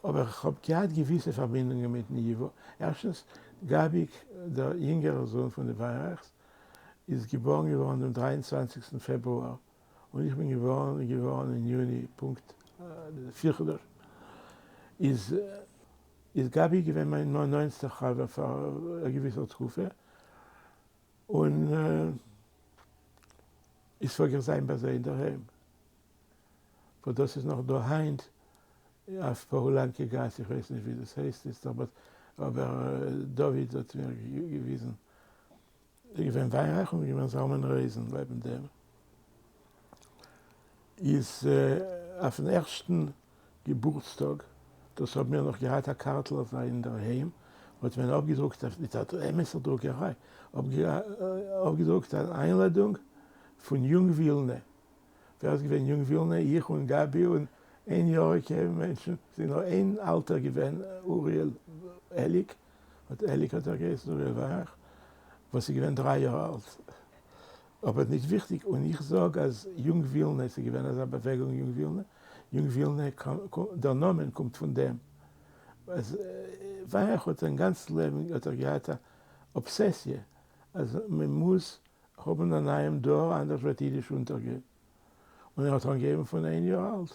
אבער איך האב געהאט געוויסע פארבינדונגען מיטן ייווא. ערשטנס, גאביק, דער יונגערער זון פון די וויינרייכס, איז געבארן געווארן דעם דריי און צוואנציגסטן פעברואר, און איך בין געבארן געווארן אין יוני, פונקט פיר חדשים. איז איז גאבי געווען מיין נאענטסטער חבר פאר א געוויסער תקופה, און איז פלעג איך זיין ביי זיי אינדערהיים. וואס דאס איז נאך דא היינט אויף פאהולאנקע גאס, איך ווייס נישט ווי דאס הייסט איצט אבער דוד האט מיר געוויזן, איז געווען וויינרייך און געווען זלמן רייזן לעבן דעם, איז אויפן ערשטן געבורטסטאג, דאס האבן מיר נאך געהאט א קארטל אזא אינדערהיים, האט מען אפגעדרוקט מיט א אמת'ער דרוקעריי, אפגעדרוקט אן איינלאדונג פון יונג ווילנע, ווער איז געווען יונג ווילנע? איך און גבי און איין יאריגע מענטשן, ס'איז נאר איין אלטער געווען אוריאל עליק, האט עליק האט ער געהייסן אוריאל וויינרייך, וואס איז געווען דריי יאר אלט, אבער נישט וויכטיג, און איך זאג אז יונג ווילנע, ס'איז געווען אזא באוועגונג יונג ווילנע, יונג ווילנע, דער נאמען קומט פון דעם, אז וויינרייך האט זיין גאנץ לעבן האט ער געהאט א אבסעסיע אז מען מוז האבן א נייעם דור אנדערש וועט אידיש אונטערגיין, און ער האט אנגעהויבן פון איין יאר אלט.